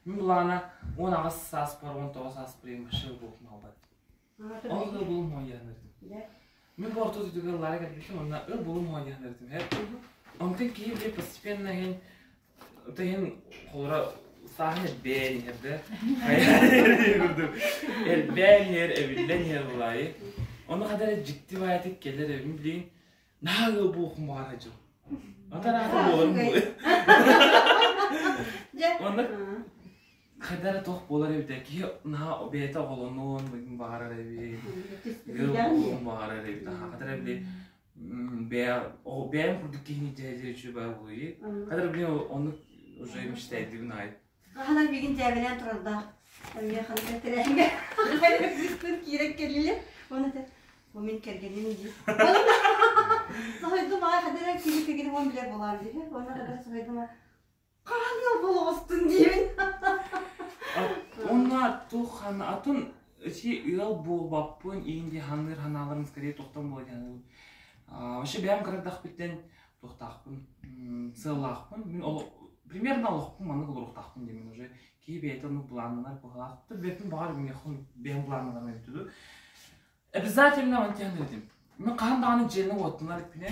Мин былаана 18 сааспар, 19 сааспар ең вообще буолуохпун хаалбат. Ол ыал буолуум хоһуйаһыннардым. Мин бу орто дойдуга ыллаара кэлбитим, онно ыал буолуум хоһуйаһыннардым. Онтон киһи били постепенно иһин иһин холоро сааһын элбээн иһэр да курдук элбээн иһэр, эбиллэн иһэр булаайы. Ону хадара дьикти баайытык кэлэр эбин билигин наһаа ыал буолуохпун баҕара дьыл. Онтон аата буоларым буолуо. Онно хайда эрэ туох буолар эбитэ киһи наһаа бэйэтэ оҕолонуон баҕарар эбит, ыал буолуон баҕарар эбит. Хата эрэ били бэйэ бэйэм курдук киһини дьэ үчүгэй буолуй. Хата эрэ били оннук уже мечтайдыбын аҕай. Хаһан миигин дьээбэлээн турардаах. Эмиэ ханнык тэрээһиҥҥэ кыыстын киирэн кэллилэр. Оны этэ, бу мин кэргэним дии. Соһуйдум аҕай хадара киһи кэргэним уон билэр буолаам дии. Онно хадара соһуйдум хаһан ыал буолоҕустун диибин. Онно туох атын ити ыал буолбаппын иин дии ханыыр ханааларым скорее тохтон буола диэн вообще бэйэм кырардахпыттан туохтаахпын сыаллаахпын мин примерно олохпун маннык олоруохтаахпын диэмин уже киһи бэйэтэ оннук былааннанар быһыылаах бэйэппин баҕар миэхэ бэйэм былааннанарым эбит дуу обязательно онтихан этим мен хаһан даҕаны дьиэни уоттунар иликпинэ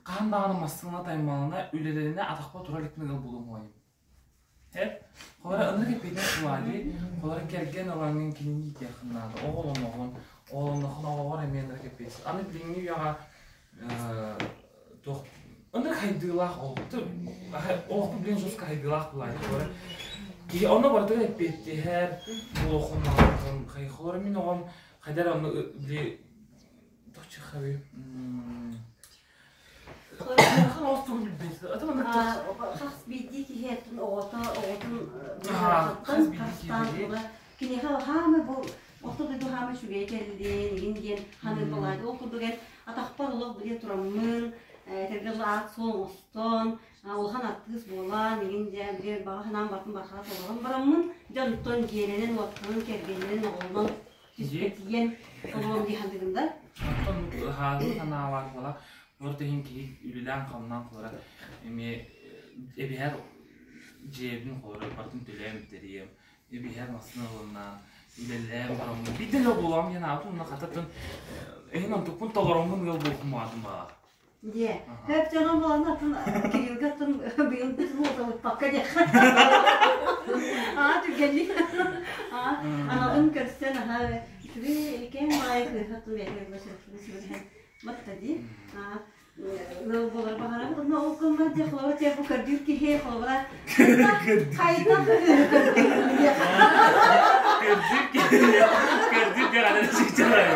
хаһан даҕаны массыына таймалана үлэлэринэ атахпа турар иликпинэ ыал буолуом уойум Холоро ынырык эппиэтинэс буолаа дии. Холоро кэргэн ылаҥҥын кинини иитиэххин наада. Оҕолоноҕун, оҕолонноххуна оҕоҕор эмиэ ынырык эппиэтинэс. Аны билиҥҥи үйэҕэ туох ынырык хайдыылаах олохту олохпут билигин жестко хайдыылаах буолаа дии. Холоро киһи онно барытыгар эппиэттиһэр буолуоххун наада. Холоро мин оҕом хайда эрэ онно били туох чихабый Хас биирдии киһи оттон оҕото оҕотун харыстаан киниэхэ хаама бу орто дойду хаама үчүгэй кэллин игин диэн ханыыр балаады ол курдук эн атахпар олох биле тураммын этэргэ аат суол оҥостон улахан артыыс буолан игин дьэ били баҕа санаам бартын бархаа толорон бараммын дьонтон дьиэлэнэн уоттанан кэргэнинэн оҕолонон түспэтийэн олоруом дии саныыбын да. Оттон хаалыы санаалаах буола Орто иһин киһи үлэлээн-хамнаан холоро эмиэ эбиһэр дьиэбин холоро барытын төлөөн бүтэриэм, эбиһэр массыына ылынна, үлэлээн бараммын биирдэ ыал буолуом диэн аабытым уонна хататын иһин онтукпун толороммун ыал буолуохпун баҕардым баҕар. Дьиэ. Хөп дьоно буолан атын Кириллгэ атын быйыл бүтүн уоталыппакка диэххэ. Аа түргэнник. Аа аналын көрсөн аха үчүгэй кэм баайы кыыһа тун бэйэтэ сүбүрһэн Матта дии. Ыал буолар баҕарабыт. Онно ол гыммат дьэ холобура дьэ бу көрдүүр киһи холобура хайдах Көрдүүр киһи көрдүүр диэн аны чиччалай.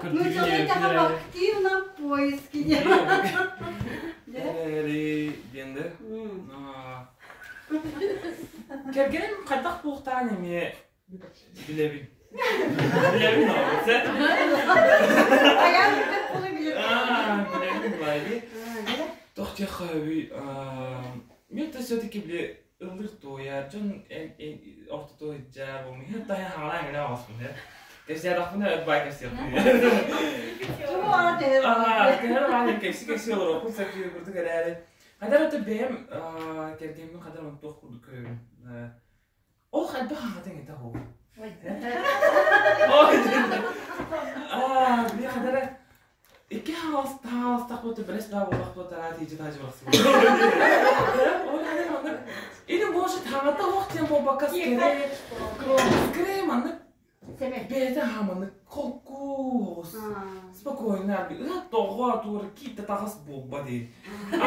Ну, активно поиски. Диэнде. Кэргэним хайдах буолуохтааҕын эмиэ Билэбин. Билэбин оҕуса. Айаан билбэт буолуй билэр. Билэбин баайы. Туох диэххэ Мен все-таки били ыллыр туойар, дьон ортото сылдьар, бу таһын хаалаан гына оҕоспун Кэпсээтэхпинэ бай кэпсиэхпин. Төһөр аҕаан кэпси-кэпси олоруохпун сөп курдук эрээри. Хадар ото бэйэм кэргэммин хадар онтуох курдук көрөбүн. Ол хайдах аҕатын этэ ол? Аа, били хадара икки хаалыстахпыт бэрэс баа буоллахпыт араат иичи таажы барсыбыт. Или может хаҥата ох диэн буолбакка скорее скорее маннык бэйэтэ хааманнык холку спокойно ыат тоҕо туора киитте таҕыс буолба дии.